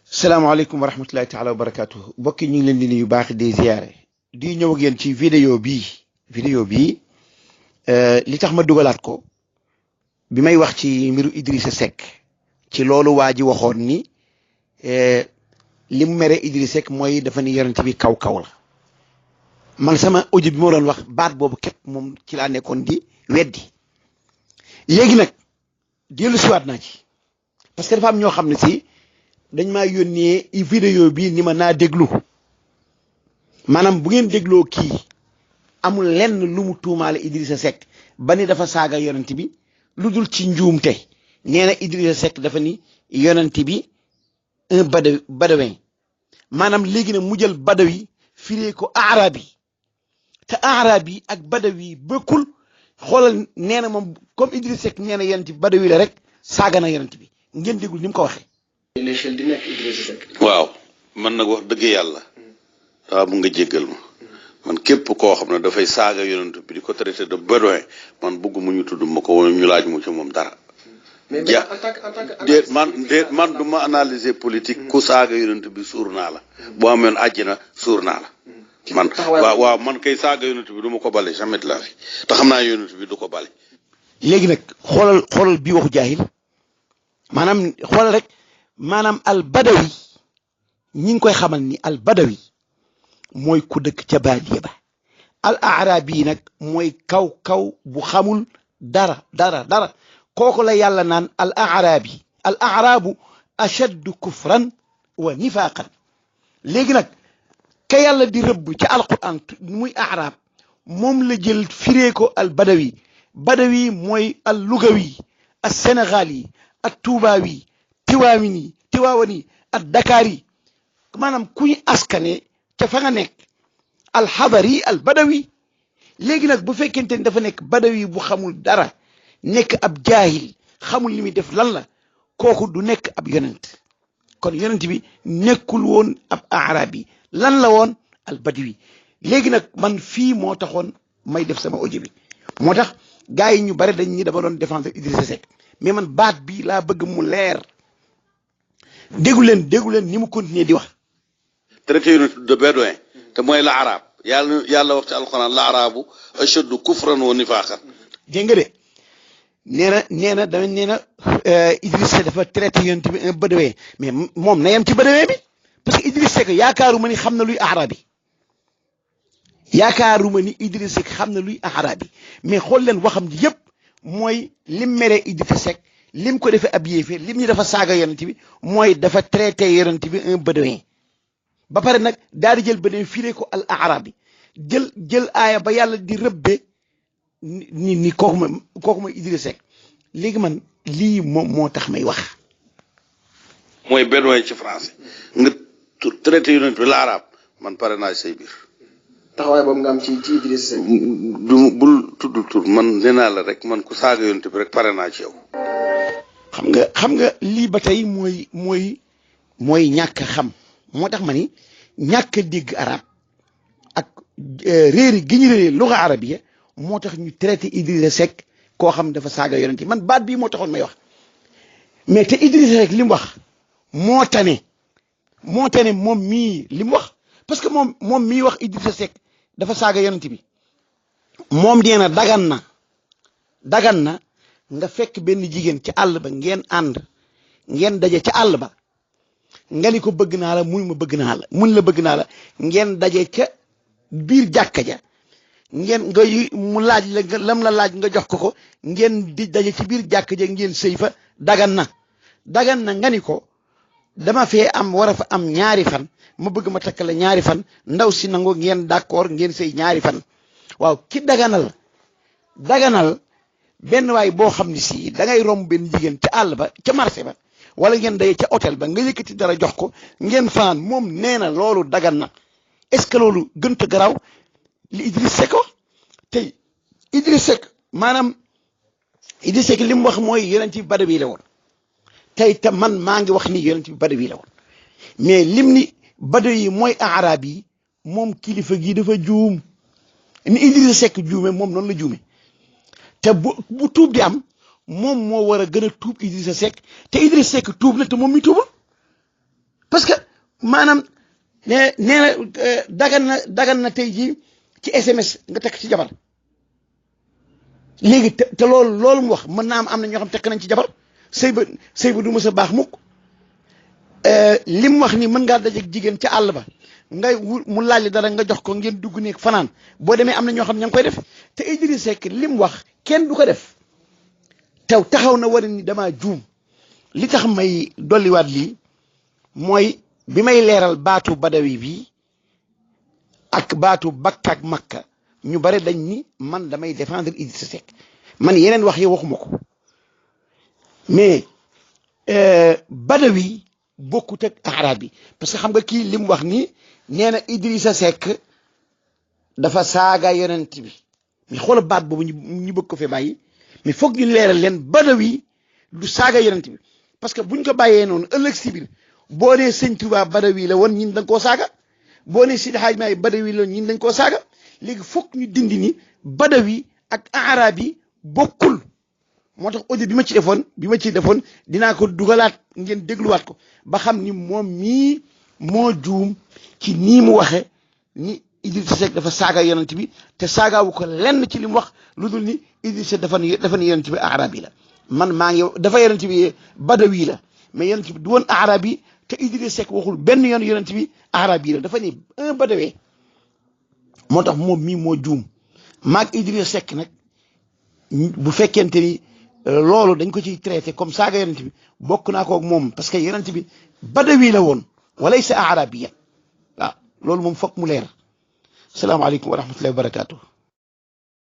salaamaaleykum wa rahmatullahi taala wa barakaatu mbokk yi ñu ngi leen di nuyu baax di ziare di ñëw ak yéen ci vidéo bii li tax ma dugalaat ko bi may wax ci mbiru Idrissa Seck ci loolu waa ji waxoon ni li mu mere Idrissa Seck mooy dafa ni yonent bi kaw la man sama audio bi ma doon wax baat boobu képp moom ci laa nekkoon di weddi léegi nag dellu siwaat naa ci parce que dafa am ñoo xam ne si dañ maa yónnee vidéo bi ni ma naa déglu maanaam bu ngeen dégloo kii amul lenn lu mu tuumaale Idrissa Seck ba ni dafa saaga yonent bi lu dul ci njuumte nee na Idrissa Seck dafa ni yonent bi un badawin maanaam léegi nag mu jël badawi firee ko arabi te arabi ak badawi bokkul xoolal nee na moom comme Idrissa Seck nee na yonent bi badawi la rek saaga na yonent bi ngeen déglu ni mu ko waxee. waaw man nag wax dëgg yàlla waaw bu nga jéggal ma man képp koo xam ne dafay saaga yonent bi di ko traité de bédouin man bëgg mu ñu tudd ma ko wala ñu laaj mu ci moom dara. ja déet man du ma analyser politique ku saaga yonent bi suur naa la boo amoon àjjana suur naa la man waaw man kay saaga yonent bi du ma ko bale jamais de la vie te xam naa yonent bi du ko bale. léegi nag xoolal bii waxu jaahil maanaam xoolal rek. maanaam al badawi ñi ngi koy xamal ni al badawi mooy ku dëkk ca baadiya ba al arabi nag mooy kaw bu xamul dara kooku la yàlla naan al arabu ashaddu kufran wa nifaqan léegi nag ka yàlla di rëbb ca alquran muy arab moom la jël firee ko al badawi mooy al lugawi al sénégali al tuubaawi tiwaawani ak Dakar yi maanaam kuy askane ca fa nga nekk alxadari al badawi léegi nag bu fekkente ni dafa nekk badawi bu xamul dara nekk ab jaahil xamul li muy def lan la kooku du nekk ab yonent kon yonent bi nekkul woon ab arabi lan la woon al badawi léegi nag man fii moo taxoon may def sama audio bi moo tax gars yi ñu bari dañ ñi dama doon défendre Idrissa Seck mais man baat bi laa bëgg mu leer déggu leen ni mu continuer di wax. traité yonent de bédouin te mooy la arab yàlla wax ci alxuraan la arabu ashaddu kufran wa nifaqan. dégg nga de nee na Idrissa dafa traité yonent bi un bédouin mais moom na yem ci bédouin bi parce que Idrissa Seck yaakaaruma ni xam na luy arabi mais xool leen waxam ji yëpp mooy lim mere Idrissa Seck. lim ko defee ab yéefee lim ñu dafa saaga yonent bi mooy dafa traité yonent bi un bédouin ba pare nag daal di jël bédouin firee ko al arabi jël aaya ba yàlla di rëbbe ni kooku ma Idrissa Seck léegi man lii moom moo tax may wax. mooy bédouin ci français nga traité yonent bi la arab man pare naa say biir. taxawaay boobu nga am ci Idrissa Seck. bul tudd tur man nee naa la rek man ku saaga yonent bi rek pare naa ci yow. xam nga lii ba tey mooy ñàkk xam moo tax ma ni ñàkk dégg arab ak réeri gi ñu réeri luga arabiya moo tax ñu traité Idrissa Seck koo xam dafa saaga yonent man baat bii moo taxoon may wax mais te Idrissa Seck li mu wax moo tane moom mii li mu wax parce que moom mii wax Idrissa Seck dafa saaga yonent bi moom nee na dagan na nga fekk benn jigéen ci àll ba ngeen ànd ngeen daje ca àll ba nga ni ko bëgg naa la mun la bëgg naa la ngeen daje ca biir jàkka ja mu laaj la lam la laaj nga jox ko ngeen di daje ci biir jàkka ja ngeen sëy fa dagan na nga ni ko dama fee war a fa am ñaari fan ma bëgg ma takk la ñaari fan ndaw si nango ngeen d'accord ngeen sëy ñaari fan waaw ki daganal benn waay boo xam ne si da ngay romb benn jigéen ca àll ba ca marché ba wala ngeen day ca hôtel ba nga yëkkati dara jox ko ngeen fanaan moom nee na loolu dagan na est-ce que loolu gënta garaaw li Idrissa Seck wax tey Idrissa Seck li mu wax mooy yonent bi badawi la woon tey te man maa ngi wax ni yonent bi badawi la woon mais lim ni badawi mooy arab yi moom kilifa gi dafa juum ni Idrissa Seck juume moom noonu la juume te bu tuub di am moom moo war a gën a tuub Idrissa Seck te Idrissa Seck tuub na te moom mi tuubul parce que maanaam nee na dagan na tey jii ci SMS nga tekk ci jabar léegi te loolu mu wax mën naa am na ñoo xam tekk nañ ci jabar sëy ba du mës a baax mukk li mu wax ni mën ngaa dajeeg jigéen ca àll ba ngay mu laaj dara nga jox ko ngeen dugg néeg fanaan boo demee am na ñoo xam ña ngi koy def te Idriss Seck li mu wax kenn du ko def taw taxaw na war ni damaa juum li tax may dolliwaat lii mooy bi may leeral baatu badawi bi ak baatu bakka ak makka ñu bare dañ ni man damay défendre Idriss Seck man yeneen wax yi waxuma ko mais badawi bokkut ak arab yi parce que xam nga kii li mu wax ni nee na Idriss Seck dafa saaga yonent bi mais xoolal baat boobu ñu bëgg ko fee bàyyi mais foog ñu leeral leen badawi du saaga yonent bi parce que buñ ko bàyyee noonu ëllëg si biir boo nee sëñ Tuubaa badawi la woon ñin dañ koo saaga boo nee Sidi Hadj Maay badawi la woon ñin dañ koo saaga léegi foog ñu dindi ni badawi ak arab yi bokkul moo tax audio bi ma ci defoon dinaa ko dugalaat ngeen dégluwaat ko ba xam ni moom mii moo juum ci nii mu waxe ni Idriss Seck dafa saaga yonent bi te saagaawu ko lenn ci li mu wax lu dul ni Idriss Seck dafa ni yonent bi arab yi la man maa ngi dafa yonent bi badawi la mais yonent bi du woon arab yi te Idriss Seck waxul benn yoon yonent bi arab yi la dafa ni un badawee moo tax moom mii moo juum maag Idriss Seck nag bu fekkente ni loolu dañ ko ciy traité comme saaga yonent bi bokk naa ko ak moom parce que yonent bi badawi la woon walaysa arabiya waaw loolu moom foog mu leer salaamaaleykum wa rahmatullahi wa barakaatu.